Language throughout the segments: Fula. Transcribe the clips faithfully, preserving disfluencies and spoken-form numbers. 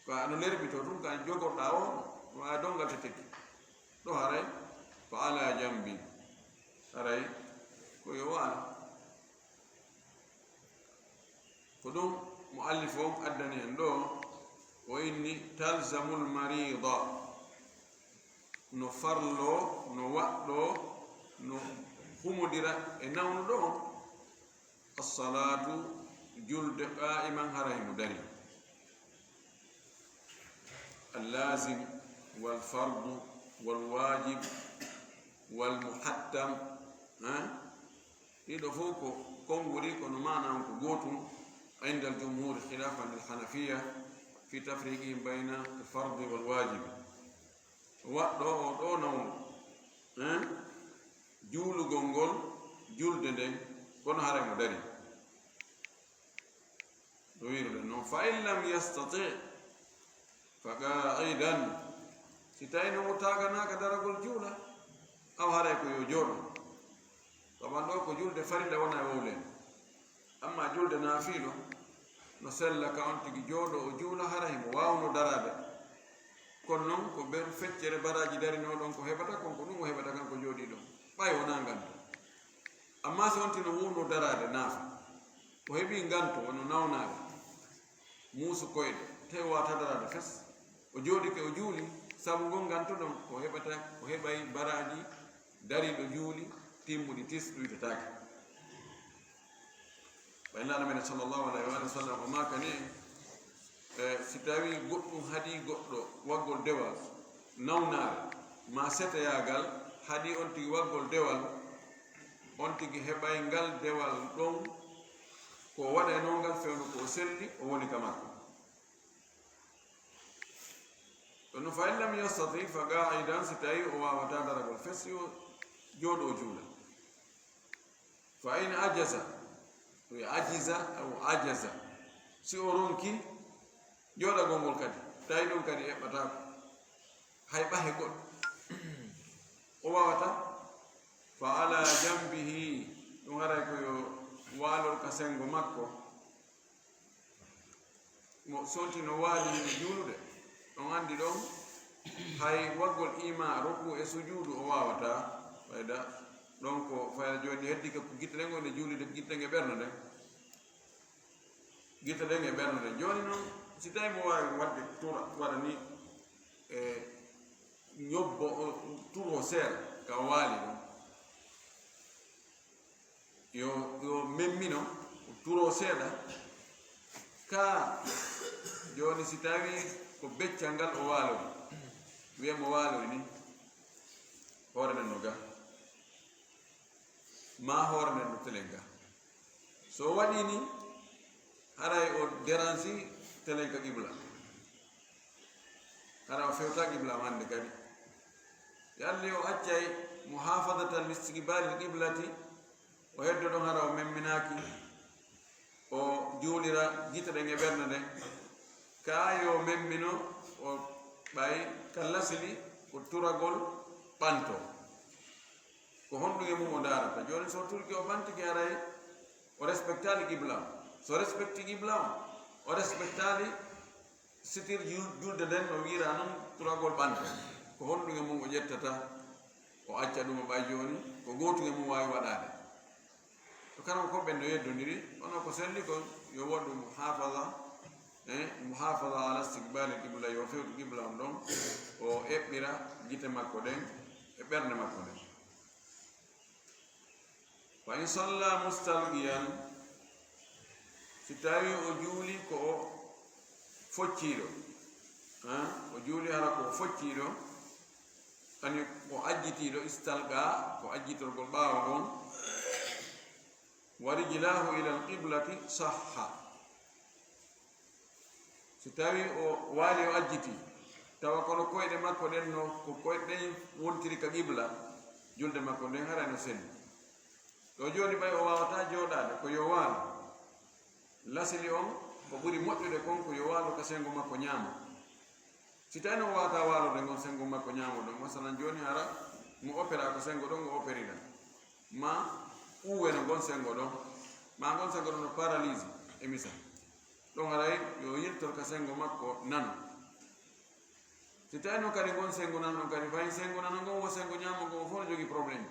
Ka no lerɓito tun, ka jogorɗa o, no a dongal te teki. Ɗo haray, fa ala jambi. Haray, ko yo waalo. Ko ɗum muallif on addani en ɗo, o inni, talzamul marida. No farlo, no waɗɗo, no humodira e nawnuɗo on. Assalatu, julde, qa'iman, hara himo dari. Allazim, wal fardu, wal wajib, wal muhattam. Ha? Ɗiɗo fof ko konnguri, kono maana on ko gootum. Inda al jumhur, khilafan lil hanafiya fi tafriqihim bayna al fardi wal wajib. Waɗɗo o ɗo nawnu, hein? Juulugol ngol, julde nden, kono haray mo dari. No wiruɗen noon, fa in lam yastati, fa qa'idan. Si tawi no mo taaganaaka daragol juula, aw haray ko yo jooɗo. Saban ɗo ko julde farilla wona e wowlen. Amma julde naafiilo, no sella ka on tigi jooɗo o juula, hara himo waawno daraade. Kono noon ko ɓen feccere baraaji darinoo ɗon ko heɓata, kon ko ɗum o heɓata kanko jooɗii ɗon. Ɓay wonaa nganto. Amma si on tino wuuno daraade naafa, o heɓii nganto wano nawnaare, muusu koyɗe, tawi o waawata daraade fes, o jooɗike o juuli, sabu ngon nganto ɗon, o heɓata, o heɓay baraaji dariiɗo juuli timmuɗi tis ɗuytataake. Ɓay Nulaaɗo men sallallahu alayhi wa sallam o maakani en, e, si tawii goɗɗum haɗii goɗɗo waggol dewal nawnaare, maa seteyaagal haɗii on tigi waggol dewal, on tigi heɓay ngal dewal ɗon, ko o waɗaynoo ngal fewndo ko o selli, o woni ka makko. Kono fa in lam yastati fa qaa'idan, si tawii o waawataa daragol fes, yo jooɗo o juula. Fa in ajaza, wi ajiza aw ajaza, si o ronki jooɗagol ngol kadi, tawi ɗum kadi eɓɓataako, hay ɓahe goɗɗo o waawata, fa ala jambihi, ɗum haray ko yo waalor ka senngo makko. Mo solti no waali hino juulude, on anndi ɗon hay waggol iima rokuu e sujuudu o waawataa. Fayda ɗon ko fayda jooni heddi ka ko gitte ɗen woni juulude, gitte ɗen e ɓernde nden. Gitte ɗen e ɓernde nden. Jooni noon, si tawi mo waawi waɗde tura, waɗa ni e ñobbo o, turo seeɗa ka o waali ɗon. Yo, yo memmino, o turo seeɗa. Ka jooni si tawi ko beccal ngal o waaloyi, wiya mo waaloyi ni, hoore nden no ga. Maa hoore nden no telen ga. So o waɗii ni, haray o deransi telen ka qibla. Hara o fewta qibla o hannde kadi. Yalli o accay muhafadatan li istiqbalil qiblati, o heddo ɗon hara o memminaaki, o juulira gite ɗen e ɓernde nden. Kaa yo memmino, o ɓay ka lasili ko turagol ɓanto. Ko honɗum e mum o ndaarata? Jooni so turki o ɓantike haray o respectaali qibla o. So respecti qibla o, o respectaali sitir jul-, julde nden no wiira non turagol ɓanto. Ko honɗum e mum o ƴettata, o acca ɗum o ɓay jooni, ko gootum e mum waawi waɗaade. To kanko ko ɓen no yeddondiri, kono ko selli kon yo waɗu muhafaza, eh, muhafaza ala istiqbali qibla, yo fewtu qibla on ɗon, o eɓɓira gite makko ɗen e ɓernde makko nden. Fa in salla mustalqiyan, si tawi o juuli ko o focciiɗo, ha? O juuli hara ko o focciiɗo, ani ko ajjitiiɗo, istalqa, ko ajjitorgol ɓaawo ngon, wa rijlahu ila alqiblati sahha. Si tawi o waali o ajjiti, tawa kono koyɗe makko ɗen no, ko koyɗe ɗen wontiri ka qibla, julde makko nden haray no selli. Ɗo jooni ɓay o waawataa jooɗaade, ko yo waalo. Lasili on, ko ɓuri moƴƴude kon, ko yo waalo ka senngo makko ñaamo. Si tawi no o waawataa waalorde ngon senngo makko ñaamo ɗon, masalan jooni hara mo opera ko senngo ɗon o operira. Ma uwe no ngon senngo ɗon, ma ngon senngo ɗon no paralyse e misal. Ɗon haray yo yiltor ka senngo makko nano. Si tawi noon kadi ngon senngo nano ɗon kadi, fayin senngo nano ngon, wo senngo ñaamo ngon, wo fof no jogii problème.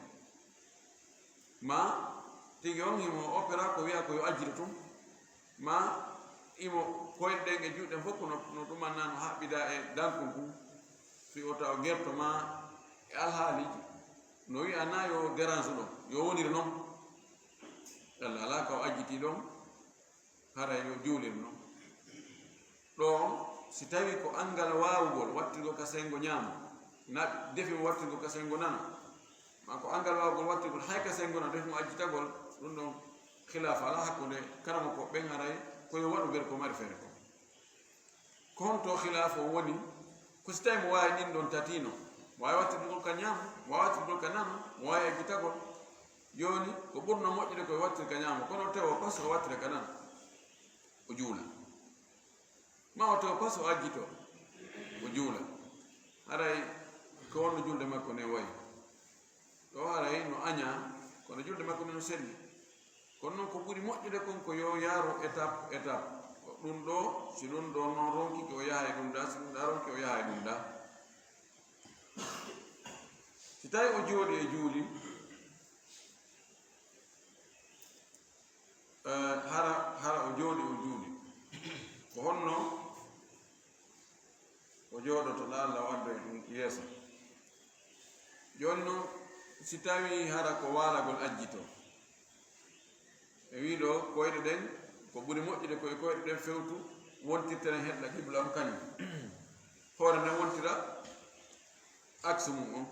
Ma tigi on himo opéra ko wiya ko yo ajjito tun. Ma imo koyɗe ɗen e juuɗe ɗen fof ko no, no ɗuman na no haɓɓida e dankol kun. Si o tawa gerto ma e alhaaliji, no wiya na yo dérange ɗon, yo wonir noon. Yalla alaa ka o ajjiti ɗon, haray yo juulir noon. Ɗon, si tawi ko anngal waawugol wattirgol ka senngo ñaamo, na defi mo wattirgol ka senngo nano, ma ko anngal waawugol wattirgol hay ka senngo nano, defi mo ajjitagol, ɗum ɗon khilaafa alaa hakkunde karamoko ɓen, haray ko yo waɗu nder ko mari feere kon. Ko honto khilaafu on woni? Ko si tawi mo waawi ɗin ɗon tati no, mo waawi wattirgol ka ñaamo, mo waawi wattirgol ka nano, mo waawi ajjitagol. Jooni, ko ɓurno moƴƴude ko o wattira ka ñaamo, kono o tewo pas o wattira ka nano, o juula. Ma o tewo pas o ajjito, o juula. Haray ko honno julde makko nden wayi? Ɗo haray no añaa, kono julde makko nden no selli. Kono noon ko ɓuri moƴƴude kon ko yo yaaru étape, étape. Ko ɗum ɗo, si ɗum ɗo noon ronki, ko o yaha e ɗum ɗa, si ɗum ɗa ronki, o yaha e ɗum ɗa. Si tawi o jooɗi e juuli, eh, hara, hara o jooɗi o juuli. Ko honno o jooɗoto, lalla o addoy ɗum yeeso? Jooni noon, si tawi hara ko waalagol ajjito, e wii ɗo koyɗe ɗen, ko ɓuri moƴƴude ko e koyɗe ɗen fewtu, wontirtene heɗla qibla on kañum. Hoore nden wontira aksu mum on.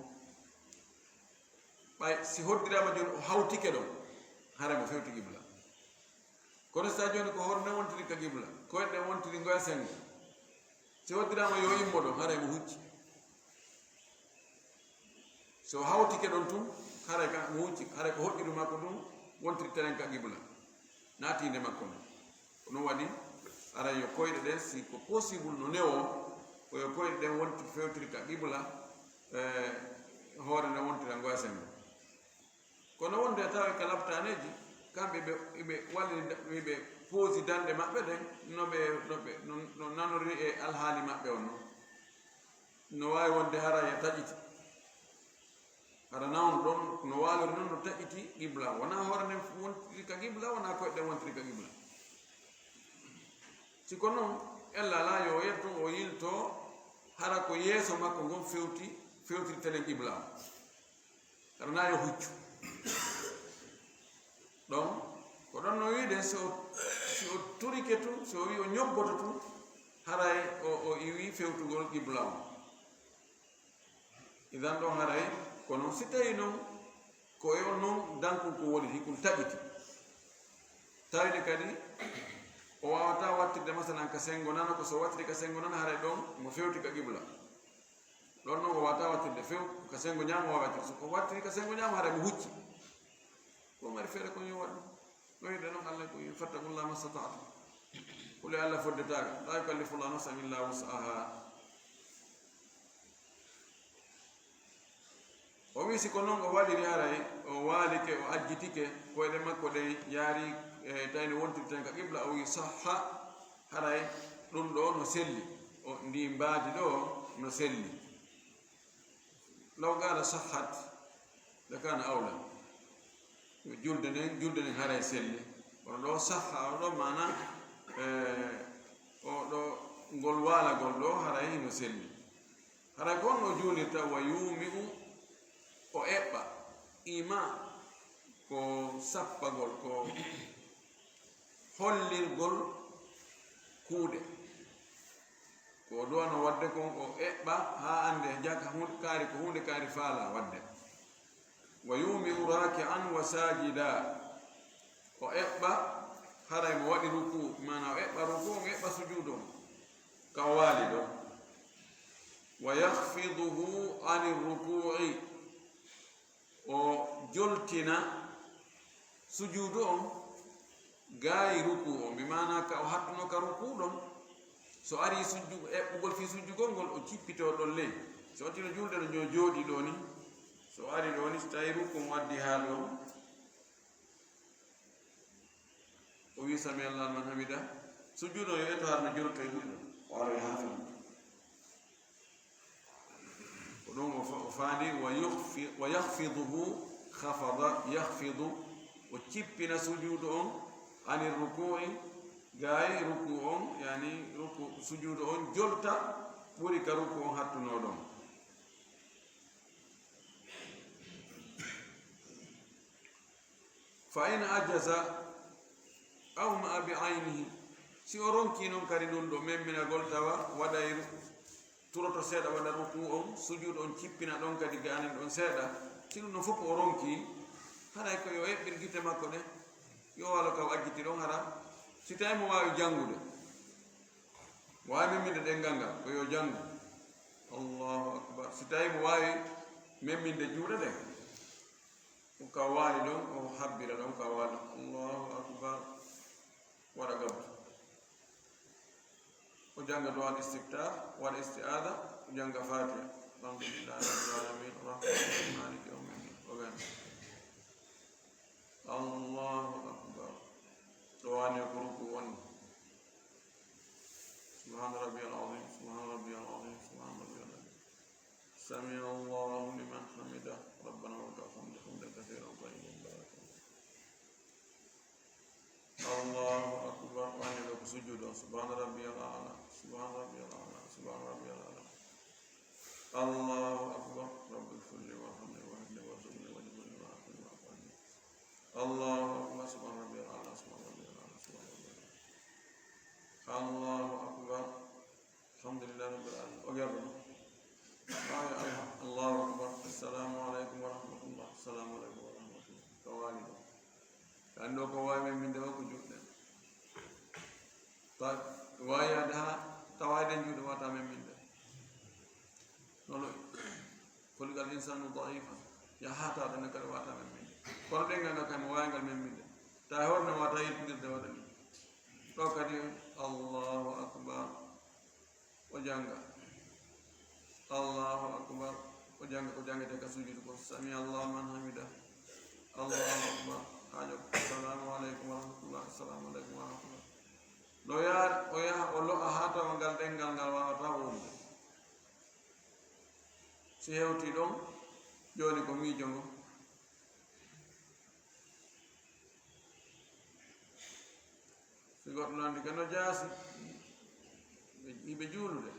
Ɓay si hoddiraama jooni o hawtike ɗon, haray mo fewti qibla. Kono si tawi jooni ko hoore nden wontiri ka qibla, koyɗe ɗen wontiri ngoya senngo. Si hoddiraama yo immo ɗon, haray mo hucci. So hawtike ɗon tun, haray ka mo hucci, haray ko hoƴƴudu makko ɗum wontiri tenen ka qibla. Naatiinde makko non. Ko ɗum waɗi, haray yo koyɗe ɗen, si ko possible no newoo, ko yo koyɗe ɗen wonti fewtiri ka qibla, eh, hoore nden wontira ngoya senngo. Kono wonde tawi ka laptaaneeji, kamɓe ɓe, ɓe wallini, ɓe poosi danɗe maɓɓe ɗen, no ɓe, no ɓe, no, no nanori e alhaali maɓɓe on non. No waawi wonde hara e taƴiti. Hara nawno ɗon, no waalori non no taƴiti qibla. Wonaa hoore nden wontiri ka qibla, wonaa koyɗe ɗen wontiri ka qibla. Si ko non, ella alaa yo o yetto, o yilto, hara ko yeeso makko ngon fewti, fewtirtelen qibla on. Aɗa na yo huccu. Ɗon, ko ɗon no wiide, so, si o turike tun, si o wi o ñobboto tun, haray o, o iwi fewtugol qibla on. Idan ɗon haray, kono si tawi non, ko e on non dankun ko woni, hikun taƴiti. Tawde kadi, o waawata wattirde masalan ka senngo nano, ko so wattiri ka senngo nano, haray ɗon mo fewti ka qibla. Ɗon non o waawata wattirde few, ka senngo ñaamo o waawata wattirde. So ko wattiri ka senngo ñaamo, haray mo hucci. Ko mari feere ko yo waɗu. No wiide non Allah ko yo fattaqullaha mastata'tum. Kule Allah foddetaaka. La yukallifullahu nafsan illa wus'aha. O wi si ko non o waɗiri haray, o waalike, o ajjitike, koyɗe makko ɗen yaari, e, tawi no wontirten ka qibla, o wi sahha, haray ɗum ɗo no selli, o, ndi mbaadi ɗo no selli. Law qaala sahhat, lakana awla. Julde nden, julde nden haray selli. Kono ɗo sahha, o ɗo maana, e, o ɗo ngol waalagol ɗo haray no selli. Haray ko honno o juulirta? Wa yumi'u, o eɓɓa. Ima ko sappagol, ko hollirgol kuuɗe. Ko o duwano waɗde kon, o eɓɓa haa annde jaka hun-, kaari ko huunde kaari faala waɗde. Wa yumi'u raki'an wa sajida. O eɓɓa haray mo waɗi ruku, maana o eɓɓa ruku on, eɓɓa sujuudu on. Ka o waali ɗo. Wa yakhfiduhu ani ruku'i. O joltina sujuudu on gaayi ruku on, bi maana ka o hattuno ka ruku ɗon. So ari sujju-, eɓɓugol fii sujjugol ngol, o jippito ɗon ley. So tino julde no jo-, jooɗi ɗo ni. So ari ɗo ni, so tawi ruku on waddi haa ɗo, o wi, "Sami Allahu liman hamida." Sujjudo yo eto har no jurto e ɗiɗo. O aroy haa fini. Ɗum o fa-, o faandi, wa yukhfi-, wa yakhfiduhu khafada yakhfidu, o cippina sujuudu on, ani ruku'i, gay ruku on, yani ruku, sujuudu on jolta, ɓuri ka ruku on hattunoo ɗon. Fa in ajaza aw ma bi aynihi, si o ronki non kadi ɗum ɗo memminagol, tawa waɗay ru-, turoto seeɗa, waɗa ruku on, sujuudu on cippina ɗon kadi gaanin ɗon seeɗa, si ɗum ɗon fof o ronki, haray ko yo eɓɓir gite makko ɗe, yo walo ka o ajjiti ɗon, hara si tawi mo waawi janngude, waawi memminde ɗenngal ngal, ko yo janngu. Allahu akbar. Si tawi mo waawi memminde juuɗe ɗen, ko ka waali ɗon, o habbira ɗon ka waali ɗon. Allahu akbar. Waɗa gabto. O jannga du'a al-istiftah, waɗa isti'aza, o jannga Fatiha. Alhamdulillahi rabbil alamin, arrahmanir rahim, maliki yawmiddin. O gani. Allahu akbar. Ɗo wani ko ruku woni. Subhana rabbiyal azim, subhana rabbiyal azim, subhana rabbiyal azim. Sami Allahu liman hamida, rabbana wa lakal hamdu, hamdan kathiran tayyiban mubarakan. Allahu akbar. Wani ɗo ko sujuudu on. Subhana rabbiyal a'la, subhana rabbiyal a'la, subhana rabbiyal a'la. Allahu akbar. Rabbi ighfirli warhamni wahdini warzuqni wajburni wa'afini wa'fu anni. Allahu akbar. Subhana rabbiyal a'la, subhana rabbiyal a'la, subhana rabbiyal a'la. Allahu akbar. Alhamdulillahi rabbil alamin. O gerɗo ɗum. Ay, ay, Allahu akbar. Assalamu aleykum wa rahmatullah. Assalamu aleykum wa rahmatullah. Ko waali ɗo. Anndo ko waawi memminde o ko juuɗe. Ta-, waawi yaade haa tawaade juuɗe wata memminde. Nono. Khuliqal insanu da'ifa. Ya hata ɗan kadi wata memminde. Kono ɗen ngal kay mo waawi ngal memminde. Ta hoore no wata yiltindirde waɗa ni. Ɗo kadi Allahu akbar. O jannga. Allahu akbar. O jannga, ko janngete ka sujuudu ko, sami Allahu liman hamida. Allahu akbar. Haajo, assalamu aleykum wa rahmatullah. Assalamu aleykum wa rahmatullah. Ɗo yaha, o yaha, o lo'a haa tawa ngal ɗenngal ngal waawata wonde. Si hewti ɗon, jooni ko miijo ngo. Si goɗɗo nandi ka no jaasi, ɓe, hiɓe juulude.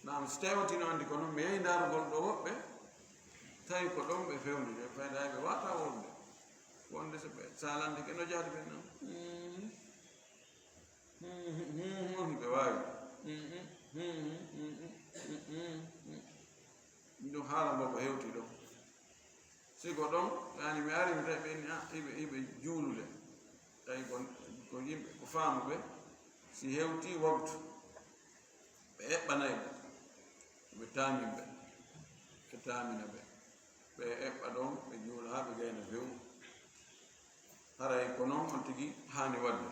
Naam, si tawi wonti no andi ko non, mi yehi ndaarugol ɗo woɓɓe, tawi ko ɗon ɓe fewndi, ɓe fayda ɓe wata wonde. Wonde so ɓe saalande ke no jaati ɓe non. Hmm. Hmm, hmm, hmm, hmm, ɓe waawi. Hmm, hmm, hmm, hmm, hmm, hmm, hmm. Ɗum haala mbo ko hewti ɗon. Si ko ɗon, yani mi ari mi tawi ɓe ni, ah, iɓe, iɓe juulude. Tawi ko, ko yimɓe, ko faamuɓe. Si hewti waktu, ɓe eɓɓanay ɓe. Ɓe taamin ɓe. Ɓe taamina ɓe. Ɓe eɓɓa ɗon, ɓe juula haa ɓe gayna few. Haray ko noon on tigi haani waɗde.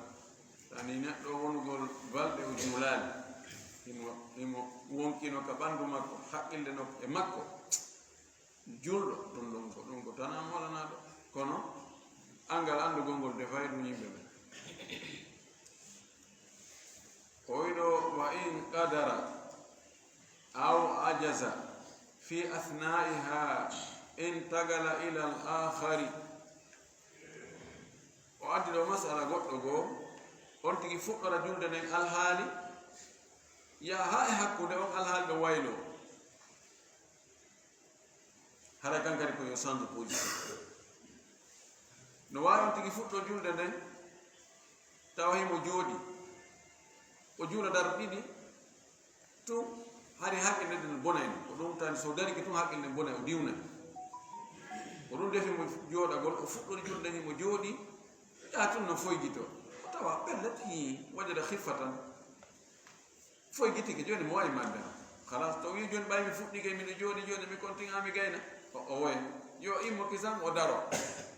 Tani neɗɗo wonugol balɗe o juulaali, himo, himo wonkino ka ɓanndu makko, haqqille no e makko. Juulɗo, ɗum ɗon ko, ɗum ko tan an waɗanaaɗo. Kono anngal anndugol ngol defay ɗum yimɓe ɓen. O wiɗo, wa in qadara aw ajaza fi athnaiha intagala ila al akhari. O addi ɗo masala goɗɗo goo, on tigi fuɗɗora julde nden alhaali, yaha haa e hakkunde on alhaali ɗo wayloo. Hara kan kadi ko yo change position. No waawi on tigi fuɗɗo julde nden, tawa himo jooɗi, o juula darɗe ɗiɗi, tun hari haqqille nden bonay no. Ko ɗum tani so darike tun haqqille nden bonay, o diwnay. Ko ɗum defi mo jooɗagol, o fuɗɗori julde nden himo jooɗi, yaa tun no foygito. O tawa pellet, hii, wajada khiffatan. Foy gitike jooni mo wawi madde am. Khalas, to wi jooni ɓay mi fuɗɗike miɗo jooɗi jooni mi continue mi gayna. O, o woy. Yo immo kisam o daro.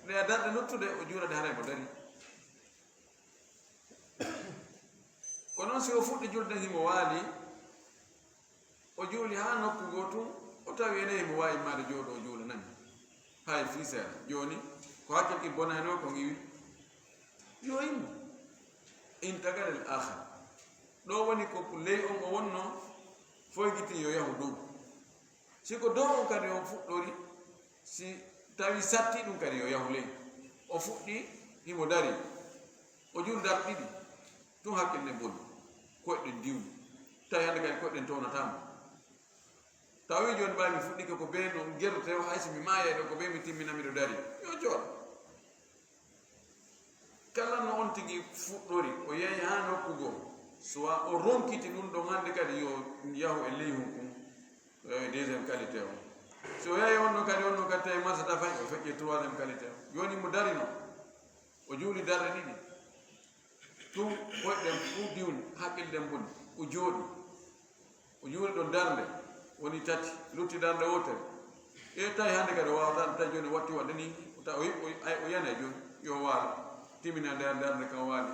Nde a darɗe luttude o juulade haray mo dari. Ko noon si o fuɗɗi julde himo waali, o juuli haa nokku goo tun, o tawi ene himo wawi immaade jooɗo o juula nani. Hay fii seeɗa. Jooni, ko hakkil ki bonayno ko ngiwi. Yo immo. Intagal el akhar. Ɗo woni ko ley on o wonno, foygitin yo yahu dow. Si ko dow on kadi on fuɗɗori, si tawi satti ɗum kadi yo yahu ley. O fuɗɗi, himo dari. O juuli darɗe ɗiɗi. Tun hakkille boni. Koyɗen diwni. Tawi hannde kadi koyɗen townataama. Tawi jooni ɓay mi fuɗɗike ko bee no gerotee o, hay si mi maayay ɗo ko bee mi timmina miɗo dari. Yo jooɗo. Kala no on tigi fuɗɗori, o yahi haa nokku goo, so wa-, o ronkiti ɗum ɗon hannde kadi yo yahu e ley hunkun, e deuxième qualité o. Si o yahi on ɗon kadi, on ɗon kadi tawi marsata fay, o feƴƴe troisième qualité o. Jooni mo dari non, o juuli darɗe ɗiɗi. Tun koyɗen fuu diwni, hakkilɗen boni, o jooɗi. O juuli ɗon darnde, woni tati, lutti darnde wootere. E tawi hannde kadi o waawataa ɗum, tawi jooni o watti waɗde nii, o ta-, o yi-, o yi-, ay, o yanay jooni, yo o waalo, timmina nder darnde kan o waali.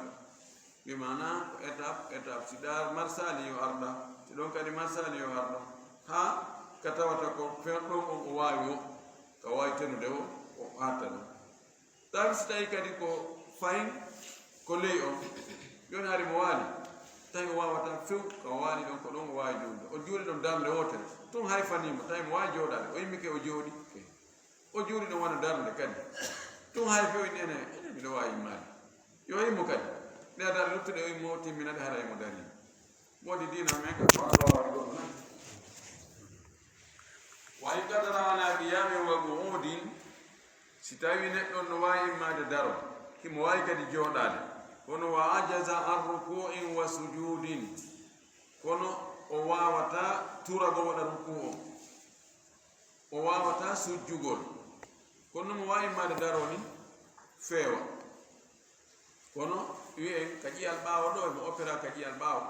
Bi maana ko étape, étape, si ɗaa marsaali yo arɗa, si ɗon kadi marsaali yo arɗa, haa ka tawata ko fen ɗon on o waawi o, ka waawi tenude o, o arta ɗon. Tawi si tawi kadi ko fayin ko ley on, jooni hari mo waali, tawi o waawataa few, ka o waali ɗon, ko ɗon o waawi juulde. O juuli ɗon darnde wootere, tun hay fanii mo, tawi mo waawi jooɗaade, o immike o jooɗi. O juuli ɗon wano darnde kadi. Tun hay few ene, ene, ene, miɗo waawi immaade. Yo immo kadi. Ɗe darɗe luttuɗe o immo, o timmina ɗe, hara emo darii. Moodi diina men ka ko Allah waɗi ɗum nan. Wa in qadara ala qiyamin wa qu'udin, si tawi neɗɗo on no waawi immaade daro, himo waawi kadi jooɗaade, kono wa ajaza an ruku'in wa sujudin, kono o waawataa turago waɗa rukuu on, o waawataa sujjugol, kono no mo waawi immaade daro ni feewa. Kono wi'en ka ƴiyal ɓaawo ɗo, emo opera ka ƴiyal ɓaawo.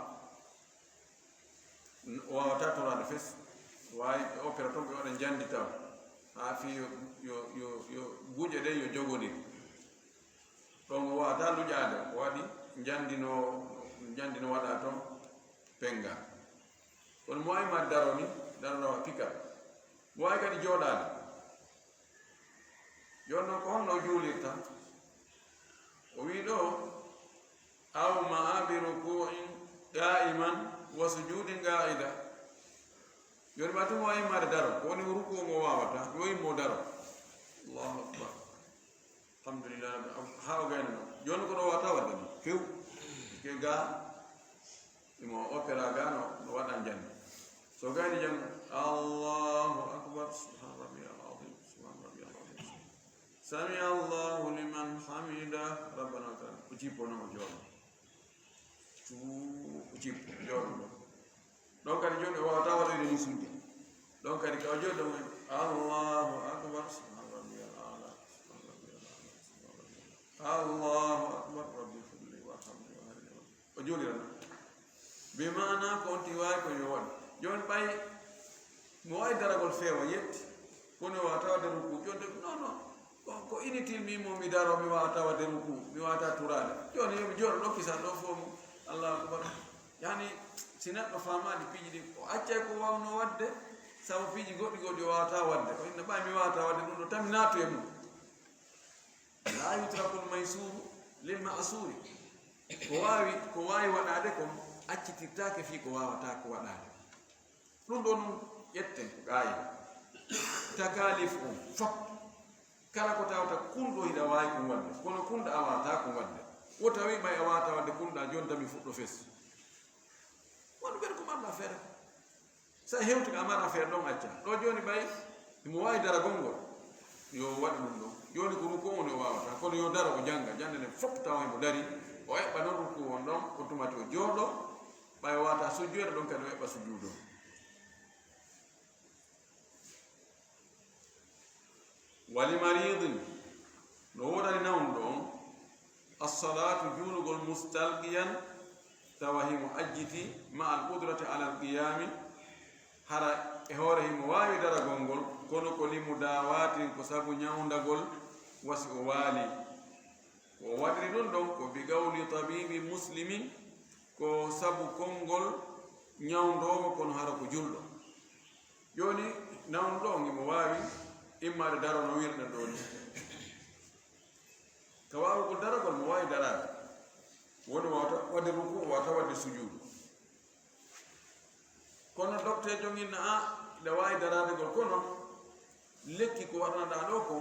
O waawataa toraade fes. Waawi ɓe opera ton, ɓe waɗa njandi taw. Haa fii yo, yo, yo, yo guuƴe ɗen yo jogondir. Ɗon o waawataa luƴaade, o waɗi njandi no, njandi no waɗa ton, penga. Kono mo waawi ma daro ni, daro no pika. Mo waawi kadi jooɗaade. Jooni non ko honno o juulirta? O wi'i ɗo, "Aw ma'a bi ruku'in qa'iman wa sujudin qa'ida." Jooni ma tun o immaade daro, ko woni o rukuu on o waawata, yo immo daro. Allahu akbar. Alhamdulillah, haa o gayna non. Jooni ko ɗo waawata waɗde non. Few. Ke ga Imo opera ga no, no waɗa njandi. So gayni jam, Allahu akbar, subhan rabbiyal azim, subhan rabbiyal azim. Sami Allahu liman hamida, rabbana wa ta'ala. O jippo no o jooɗo. Tuu, o jippo, jooɗo ɗo. Ɗon kadi jooni o waawata waɗoyde ni suude. Ɗon kadi ka o jooɗo ɗon, Allahu akbar, subhan rabbiyal a'la, subhan rabbiyal a'la, subhan rabbiyal a'la. Allahu akbar, rabbi firli warhamni wa hadini. O juulirana. Bi maana ko on tigi waawi ko yo waɗu. Jooni ɓay mo waawi daragol feewa yetti. Kono o waawata waɗde rukuu. Jooni de, non, non. Ko, ko inutile mi mo mi daro, mi waawata waɗde rukuu, mi waawata turaade. Jooni yo mi jooɗo ɗo kisan ɗo fof mo. Allahu akbar. Yani, si neɗɗo faamaali piiji ɗi, o accay ko waawnoo waɗde, sabu piiji goɗɗi goɗɗi o waawata waɗde. O inna ɓay mi waawata waɗde ɗum ɗo, tan mi naatu e mum. La yutrakul maysuru lil ma'suri. Ko waawi, ko waawi waɗaade kon accitirtaake fii ko waawataa ko waɗaade. Ɗum ɗoo nun ƴetten ko qaayida. Takaalif on fop, kala ko tawata kunɗo hiɗa waawi kon waɗde, kono kunɗo a waawataa kon waɗde. Wo tawi ɓay a waawataa waɗde kunɗo, jooni tan mi fuɗɗo fes. Won ɓen ko malla feere. Sa hewti ka mara feere ɗon acca. Ɗo jooni ɓay, himo waawi daragol ngol. Yo waɗu ɗum ɗon. Jooni ko rukuu on o waawata. Kono yo daro o jannga. Jannde nden fof tawa himo dari. O eɓɓa non rukuu on ɗon. O tumati o jooɗo. Ɓay o waawata sujjoyde ɗon kadi o eɓɓa sujuudo. Wali maridin, no woodani nawnuɗo on, assalatu, juulugol, mustalqiyan, tawa himo ajjiti, ma al qudrati ala al qiyami, hara e hoore himo waawi daragol ngol, kono ko li mudawatin, ko sabu ñawndagol, wasi o waali. Ko o waɗiri ɗum ɗon ko bi qawli tabibi muslimin, ko sabu konngol ñawndoowo, kono hara ko julɗo. Jooni, nawnuɗo on himo waawi immaade daro no wirɗen ɗoo ni. Ka waawugol daragol, mo waawi daraade. Woni waawata waɗde rukuu, waawata waɗde sujuudu. Kono docteur jongin na a, ina waawi daraade gol, kono lekki ko waɗanaɗaa ɗo ko,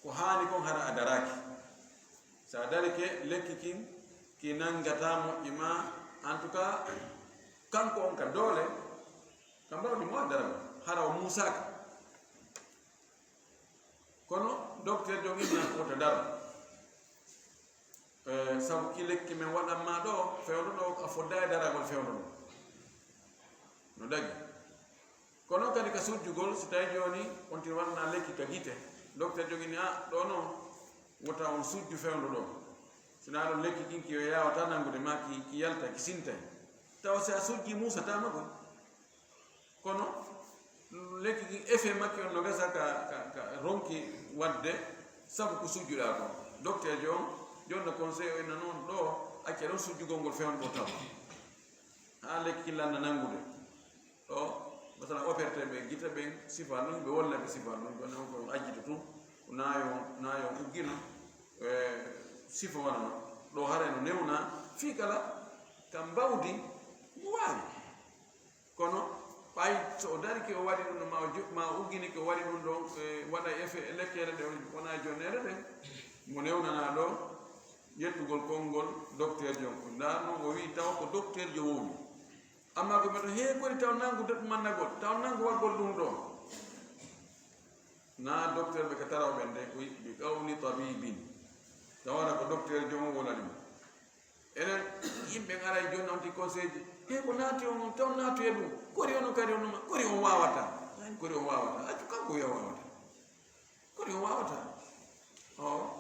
ko haani kon hara a daraaki. So a darike, lekki kin ki nangata moƴƴi ma. En tout cas, kanko on ka doole, ka mbawdi mo a dara, hara o muusaaka. Kono docteur jongin na wota daro. Eh, sabu ki lekki men waɗan ma ɗo, fewndo ɗo, a fodda e daragol fewndo ɗo. No dagi. Kono kadi ka sujjugol, si tawi jooni on tigi waɗana lekki ka gite, docteur jogini, a, ɗo no, wota on sujju fewndo ɗo. Sina ɗon lekki kin ki yo yawata nangude ma, ki, ki yalta, ki sintay. Tawa si a sujji, musatama koy. Kono lekki kin, effet makki on no gasa ka, ka, ka ronki wadde, sabu ko sujjuɗa ko. Docteur jo on, jonna conseil o inna noon ɗo, acca ɗon sujjugol ngol fewndo ɗo tawa. Haa lekki kin lanna nangude. Ɗo, masala, opéré ɓe gite ɓen, sifa ɗum, ɓe wolla ɓe sifa ɗum, ɗon on ko ajjito tun, naayo, naayo uggino, e, sifa wano ɗo, haray no newna, fii kala, ka mbawdi, ngu waawi. Kono, ɓay so o darike o waɗi ɗum ɗo, ma o jo-, ma o ugginike o waɗi ɗum ɗo, e, waɗa effet e lekkere ɗe, wona e jonneere ɗe, mo newnana ɗo, yettugol konngol docteur jo on. Ndaa non o wi'i taw ko docteur jo wowli. Amma ko meɗo heekori taw nangu de-, mannagol, taw nangu waggol ɗum ɗo. Na docteur ɓe ka taraw ɓen de, ko bi qawli tabibin. Tawara ko docteur jo on wolani mo. Enen yimɓe ngaray joni on ti conseil ji. He ko naati on, on taw naatu e ɗum. Kori on kadi on ma, kori on wawata. Ay, kori on wawata. Accu kanko wiya wawata. Kori on wawata. O.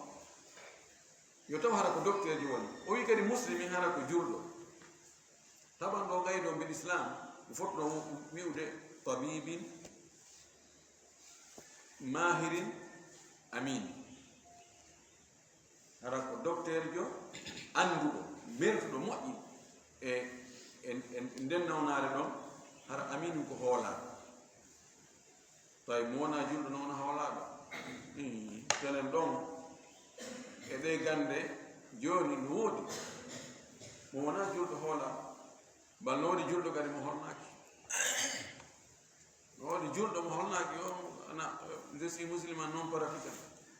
Yo taw hara ko docteur ji woni. O wi kadi muslimi hara ko julɗo. Taban ɗo gaydo mbiɗ Islam, ko fotno wi'ude tabibin mahirin amin. Hara ko docteur jo annduɗo, mertuɗo, moƴƴi e, e, e nden nawnaare ɗon, hara aminu ko hoolaa. Tawi mo wonaa julɗo, no wona hoolaaɗo. Ii, tenen ɗon e ɗee gannde jooni no woodi. Mo wonaa julɗo hoolaa. Bal no woodi julɗo kadi mo holnaaki. No woodi julɗo mo holnaaki, o ana, je suis musulman, non pratiquant.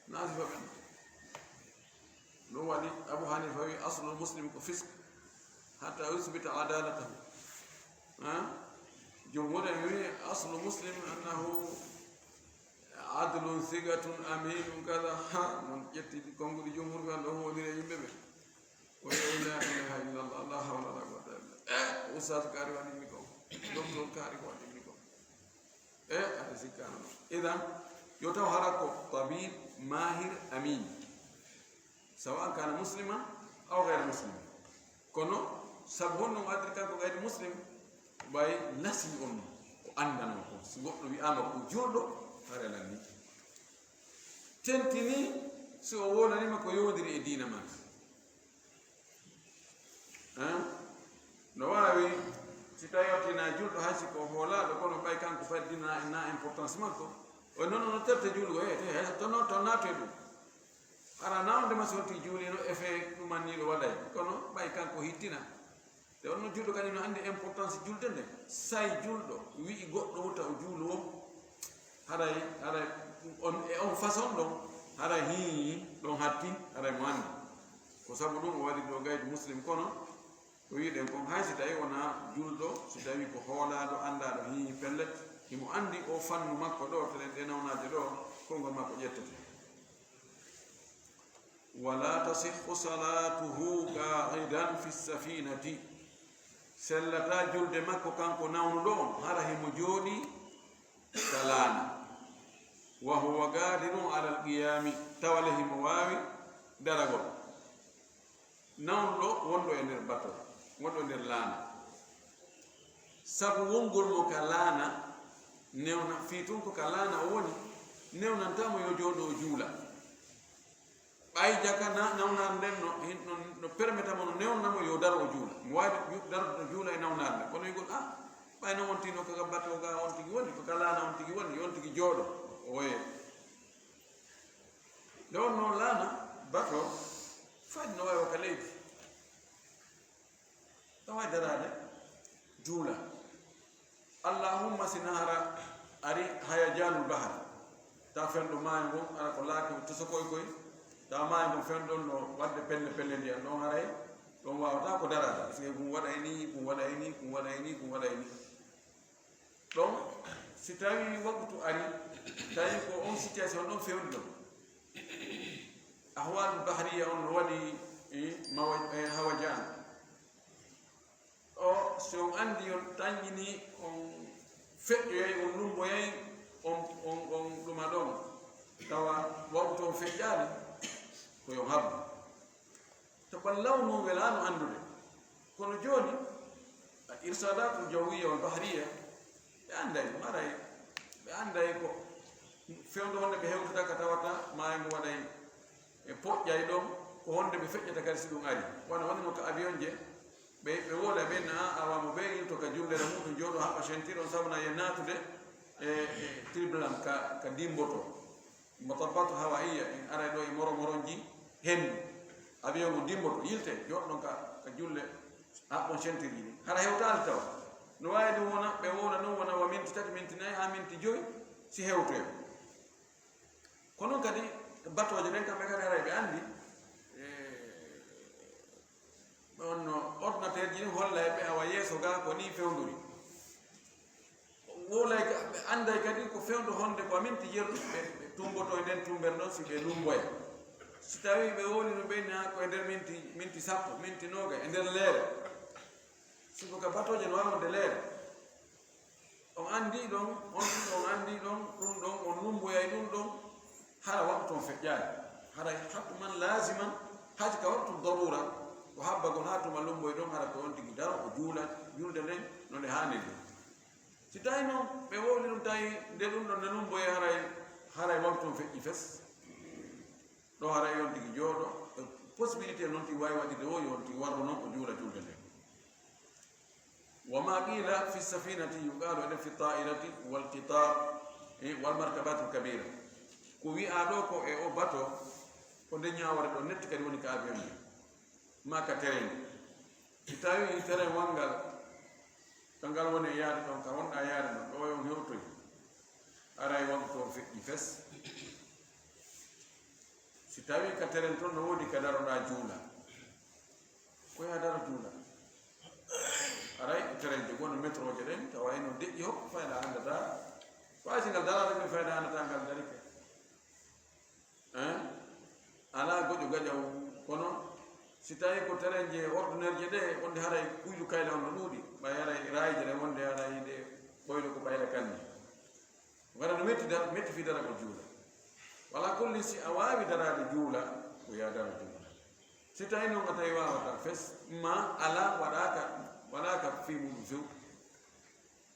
Na sifa ɓen. Ɗum waɗi Abu Hanifa wi aslul muslim ko fisk hatta yusbita adalatahu. Ha? Jumhur en wi aslu muslim annahu adlun sigatun aminun kada. Ha, non ƴetti konnguɗi jumhur ɓe, ɗo woniri e yimɓe ɓe. Ko la ilaha illallah, la hawla wala quwwata illa billah. Eh, ustaz kaari waɗi mi ko. Docteur kaari ko waɗi mi ko. Eh, aɗa sikkaano. Idan, yo taw hara ko tabib mahir amin. Sawa kana musliman aw ghayra muslim. Kono, sabu honno o addiri kanko gayri muslim, ɓay lasi on ko anndanoo ko. Si goɗɗo wi'aama ko julɗo, hara lanni. Tentini si o wonanima ko yowondiri e diina man. Hein? No waawi, si tawi o tina julɗo, hay si ko hoolaaɗo, kono ɓay kanko fay dina na importance makko. O non no terte julgo, e, te, he, to no, to naatu e ɗum. Ara na on dema si on ti juuli no effet ɗum anniɗo waɗay. Kono ɓay kanko hittina. Te on no julɗo kadi no andi importance julde nde. Say julɗo wi'i goɗɗo wuta o juulu o. Haray, haray, on, e on façon ɗon, haray hii, ɗon hatti, haray mo andi. Ko sabu ɗum o waɗi ɗo gaydu muslim kono, ko wi'ɗen kon, hay si tawi wona julɗo, si tawi ko hoolaaɗo, andaaɗo hii pellet, himo andi o fannu makko ɗo, telen ɗe nawnaaje ɗo, konngol makko ƴettete. Wala tasihhu salatuhu qa'idan fi safinati. Sellata julde makko kanko nawnuɗo on, hara himo jooɗi ka laana. Wa huwa qadirun ala alqiyami, tawale himo waawi daragol. Nawnuɗo wonɗo e nder bato, wonɗo e nder laana. Sabu wongol mo ka laana, newna, fii tun ko ka laana o woni, newnantamo yo jooɗo o juula. Ɓay jaka na, nawnaare nden no, hin-, no, no permeta mo, no newna mo yo daro o juula. Mo waawi ju-, darde no juula e nawnaare nden. Kono yigol, ah, ɓay no on tino ko ka bato ga on tigi woni, ko ka laana on tigi woni, yo on tigi jooɗo. Oye. Nde wonno laana, bato, fay no wawi ka leydi. Ɗon wawi daraade. Juula. Allahumma, si na hara ari hayajaanul bahar, ta fewndo maayo ngon, ara ko laaki tosokoy koy, ta maayo ngon fewndo no wadde pelle pelle ndiyan, ɗon haray ɗon waawata ko daraade, parce que kun waɗay ni, kun waɗay ni, kun waɗay ni, kun waɗay ni. Ɗon, si tawi waktu ari, tawi ko on situation ɗon fewndi ɗon. Ahwalul bahriya on no waɗi, eh, mawa-, eh, hawajaan. O, si on anndi, on tañƴini, on feƴƴoyay, on lummboyay, on, on, on ɗuma ɗon, tawa waktu on feƴƴaali, ko yo habbu. To ɓallawnu welaano anndude. Kono jooni, al irsalatul jawiyya wal bahriya, ɓe annday ɗum, haray ɓe annday ko fewndo honde ɓe hewtata ka tawata maayo ngo waɗay e poƴƴay ɗon, ko honde ɓe feƴƴata kadi si ɗum ari. Wano woni no ka avion je, ɓe, ɓe woola ɓe na awa mo ɓe yilto ka jullere muɗum jooɗo haɓɓa ceinture on sabu na ye naatude e, e triblam ka, ka dimboto. Matabbatu hawaiya, en aray ɗo e moro moronji hendu. Avion mo dimboto, yilte, joɗɗon ka, ka julle, haɓɓon ceinture ji ɗin. Hara hewtaali tawa. No waawi ɗum wona, ɓe wona ɗum wona wa minti tati, minti nayi, haa minti joyi, si hewtoyo. Ko non kadi, batooje ɗen kamɓe kadi haray ɓe anndi, eh, on no ordinateur ji ɗin hollay ɓe awa yeeso ga ko ni fewndori. Wowlay ka, ɓe annday kadi ko fewndo honde ko minti jeeɗiɗi ɓe, ɓe tumboto e nden tumbere ɗon si ɓe lumboya. Si tawi ɓe wowlino ɓe na ko e nder minti, minti sappo, minti noga e nder leere. Si ko ka batooje no wawde leere. On anndi ɗon, on ɗum on anndi ɗon, ɗum ɗon, on lumboyay ɗum ɗon, hara waktu on feƴƴaali. Hara hattu man laaziman, haji ka waktu darura, ko habbagol haa tuma lumboy ɗon, hara ko on tigi daro, o juula, julde nden, no nde haaniri ɗum. Si tawi noon, ɓe wowli ɗum tawi nde ɗum ɗon ne lumboye haray, haray waktu on feƴƴi fes. Ɗo haray on tigi jooɗo, e possibilité noon tigi waawi waɗirde o, yo on tigi warro noon, o juula julde nden. Wa ma qila fi safinati yuqalu enen fi ta'irati wal qitar, eh, wal markabatil kabira. Ko wi'a ɗo ko e o bato, ko nde ñaawore ɗo netti kadi woni ka avion nde. Ma ka terrain. Si tawi terrain wanngal, ka ngal woni e yaade ɗon, ka wonɗa yaade ɗon, ɗo on hewtoyi. Aray wonto on feƴƴi fes. Si tawi ka terrain ton no woodi ka daroɗa juula. Ko ya daro juula. Aray terrain je gono métroje ɗen, tawa eno deƴƴi hokko fayda andata. Faysi ngal daraade ɓe fayda andata ngal darike. Hein? Alaa goƴo gaƴaw, kono si tawi ko terrain je ordinaire je ɗe, wonde haray kuylu kayla on no ɗuuɗi, ɓay haray raayije ɗe wonde haray ɗe ɓoyno ko ɓayla kanni. Wara no metti dar-, metti fi daragol juula. Wala kulli si a waawi daraade juula, ko ya daro juula. Si tawi noon a tawi waawata fes, ma alaa waɗaaka, waɗaaka fii muɗum few.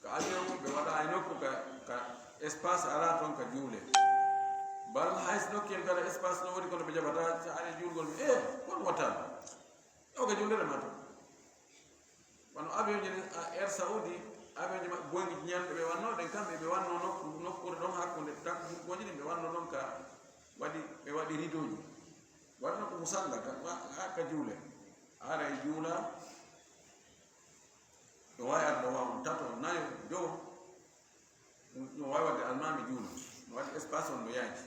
Ka avion ɓe waɗa e nokku ka, ka espace alaa toon ka juule. Bal hay so nokki en kala espace no woodi kono ɓe jaɓata, so ari juulgol, eh, kono wattaano. Ɗo ka juulere ma to. Wano avion ji ɗin, a, Air Saudi, avion ji maɓɓe boygi ji ñande ɓe wanno ɗen kamɓe ɓe wanno nokku, nokkuure ɗon hakkunde takko hukkoji ɗin ɓe wanno ɗon ka waɗi, ɓe waɗi rideau ji. Waɗi nokku musalla ka, wa-, ha ka juule. Ara e juula, no waawi arde waawa tato, nayo, jowo. No waawi waɗde almaami juula. No waɗi espace on no yaaji.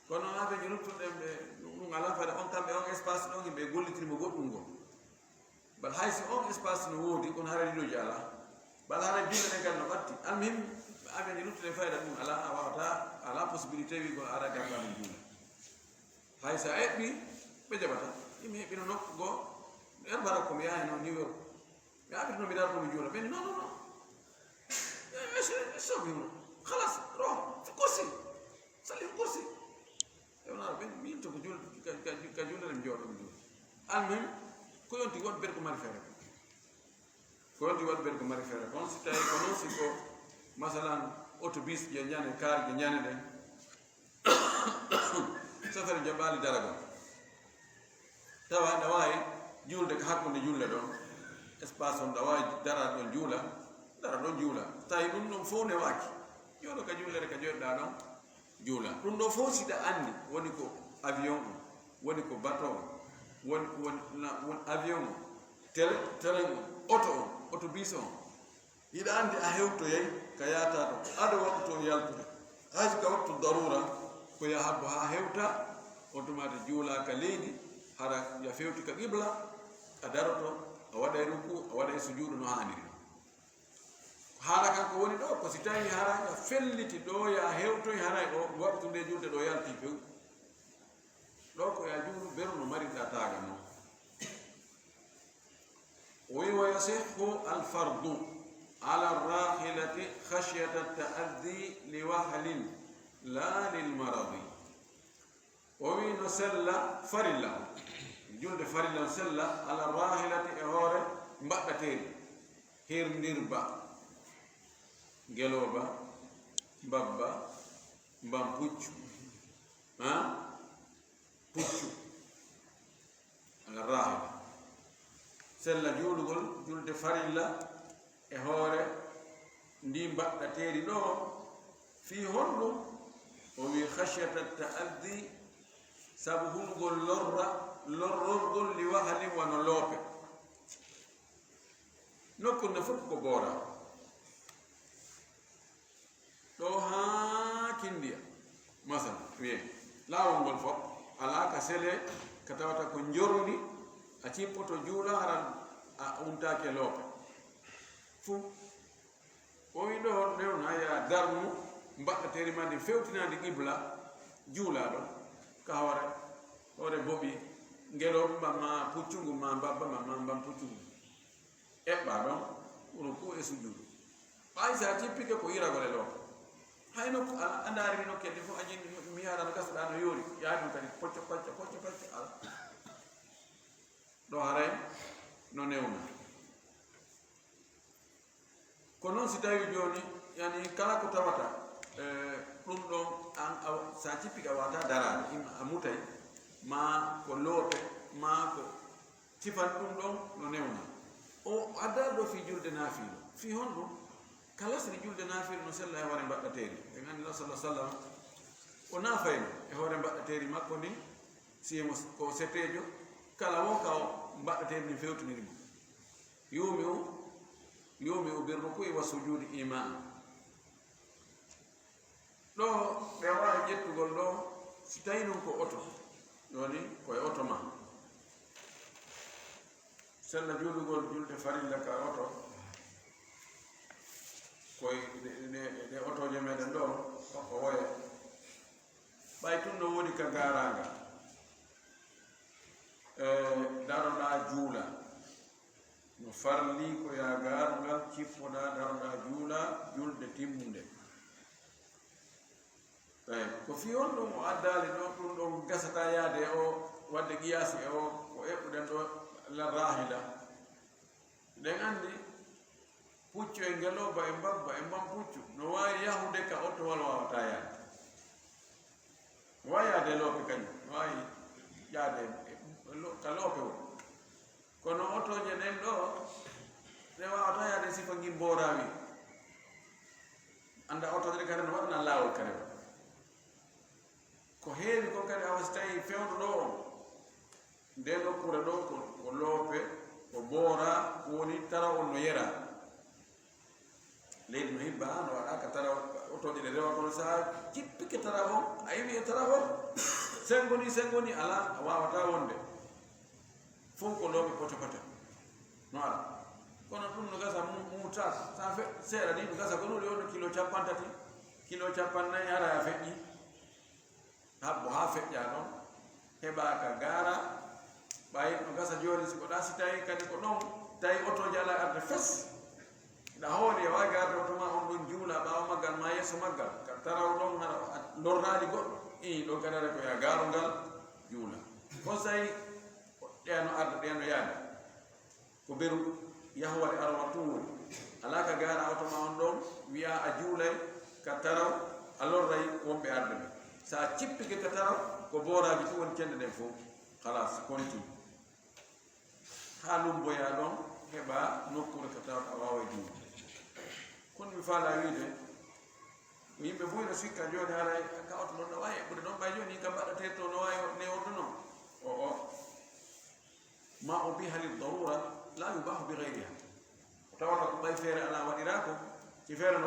Kono avion ji luttuɗen ɓe, ɗum, ɗum alaa fayda. On kamɓe on espace ɗon yimɓe gollitiri mo goɗɗum ngol. Bal hay si on espace no woodi, kono hara rideau ji alaa. Bal hara juule ɗen kadi no ɓatti. Almuhim, avion ji luttuɗen fayda ɗum alaa, a waawata, alaa possibilité wiigol ara garda ɗum juula. Hay so a eɓɓi, ɓe jaɓata. Yimɓe heɓino nokku goo, herbara ko mi yahay noon New York. Mi aɓɓitino mi darto mi juula. Ɓe non, non, non. Eh, eh, c'est, c'est bon. Khalas, roho, fi kursi. Salli fi kursi. E wona ɓen, min to ko juul-, ka, ka, ka juulere mi jooɗo mi juula. Almuhim, ko yonti woɗ ber ko mari feere. Ko yonti woɗ ber ko mari feere. Kono si tawi ko non si ko, masalan, autobus je ñande, kaar je ñande ɗen. Sofere jaɓaali daragol. Tawa aɗa waawi juulde ko hakkunde juulde ɗon. Espace on aɗa waawi dara ɗon juula, dara ɗon juula. Tawi ɗum ɗon fof newaaki. Jooɗo ka juulere ka jooɗɗaa ɗon, juula. Ɗum ɗo fof si ɗa anndi, woni ko avion on, woni ko bateau on, woni, woni, na, woni avion on, tel-, train on, oto on. Otobis on, hiɗa anndi a hewtoyay ka yaata to ado waktu on yaltude. Hay si ka waktu darura, ko ya habbo haa hewta, on tuma to juulaa ka leydi, hara ya fewti ka qibla, a daroto, a waɗay ruku, a waɗay sujuudu no haaniri. Haala kan ko woni ɗo, ko si tawi hara ya felliti ɗo, ya hewtoy, haray o waktu nde julde ɗo yalti few. Ɗo ko ya juulu beru no marinɗa taaga non. O wi, ويصح الفرض على الراحلة خشية التأذي لوهل لا للمرض. O wi no sella farilla, julde farilla no sella, على الراحلة, e hoore mbaɗɗateeri, hirndirba, ngelooba, mbabba, mbam puccu, ha? Puccu. على الراحلة. Sella juulugol, julde farilla e hoore ndi mbaɗɗateeri ɗo. Fii honɗum? O wi, خشية التأذي, sabu hulugol lorra, lorrorgol, لوهل, wano loope. Nokku nde fof ko boora. Ɗo haa Kindiya, masalan, wiye, laawol ngol fof alaa ka sele, ka tawata ko njorndi, a cippoto juula, haran a untaake loope. Fuu. O wi ɗo newna ya darnu mbaɗɗateeri ma ndi fewtinaandi qibla, juulaa ɗo ka hoore, hoore boɓi ngelooba ma puccungu ma mbabba ma, ma mbam puccungu. Eɓɓa ɗon ruku e sujuudu. Ɓay sa cippike ko iragol e ɗo. Hayno ko a, a ndaari mi nokkede fof a jini mi haɗa no gasaɗa no yoori. Yaa ɗum kadi pocco pacco pocco pacco ala. Ɗo haray no newna. Ko noon si tawi jooni, yani kala ko tawata, eh, ɗum ɗon an a, sa cippike a wata daraade, ima a mutay, ma ko loope, ma ko sifan ɗum ɗon no newna. O adda ɗo fii julde naafiilo. Fii honɗum? Ka lasri julde naafiilo no sella e hoore mbaɗɗateeri. En anndi Law sallallahu alaihi wasallam o naafayno e hoore mbaɗɗateeri makko ndin, si mo ko seteejo, kala wo ka o mbaɗɗateeri ndin fewtiniri mo. يومئ، يومئ بالركوع والسجود إيماء. Ɗo ɓe waawi ƴettugol ɗo, si tawi non ko oto, jooni ko e oto ma. Sella juulugol julde farilla ka oto, ko e ɗe, ɗe, ɗe otooje meɗen ɗo, ko woye. Ɓay tun no woodi ka gaaraanga, e, daroɗaa juula. No farli ko yaa gaarugal, cippoɗaa, daroɗaa, juulaa, julde timmunde. Eey, ko fii honɗum o addaali ɗo, ɗum ɗon gasata yaade e o, waɗde qiyaasi e o, ko eɓɓuɗen ɗo, la raahila. Eɗen anndi, puccu e ngelooba e mbabba e mbam puccu, no waawi yahude ka oto wal waawataa yaade. No waawi yaade e loope kañum, no waawi yaade e lo-, ka loope won. Kono otooje ɗen ɗo, ɗe waawataa yaade sifa ngin booraawi. Annda otooje ɗe kadi no waɗana laawol kadi. Ko heewi kon kadi, awa si tawi fewndo ɗo on, nde nokkure ɗo ko, ko loope, ko boora, ko woni tara on no yera. Leydi no hibba, no waɗa ka tara, otooje ɗe rewa, kono sa jippike tara on, a iwi e tara on, sengo ni, sengo ni, ala, a wawata wonde. Fof ko loope poto poto. No ara. Kono ɗum no gasa mu-, muuta, sa fe-, seeɗa ni, no gasa ko ɗum woni kilo cappan tati, kilo cappan nayi, ara a feƴƴi. Habbo haa feƴƴa ɗon, heɓa ka gaara, ɓay no gasa jooni, si ko ɗa, si tawi kadi ko ɗon, tawi otooji ala arde fes. Ɗa hooli e waawi arde oto ma on ɗon juula ɓaawo maggal ma yeeso maggal, ka taraw ɗon hara a lornaali goɗɗo, ii, ɗon kadi ara ko ya gaarugal juula. Ko sayi ɗeeno arde, ɗeeno yaade. Ko beru yahuwal e arwal tun woni. Alaa ka gaara oto ma on ɗon, wi'a a juulay ka taraw, a lorray wonɓe arde ɓe. Sa cippike ka taraw, ko booraaji tun woni cende ɗen fow. Halas, konti. Haa lumboya ɗon, heɓa nokkuure ka tawata a waaway juulde. Kono mi faalaa wiide, ko yimɓe buy no sikka jooni haray ka oto ɗon no waawi eɓɓude ɗon, ɓay jooni ka mbaɗɗatee to no waawi ne orduno. O, o. ما أبيح للضرورة لا يباح بغيرها. Ko taw Ɓay feere alaa waɗiraa ko ci feere no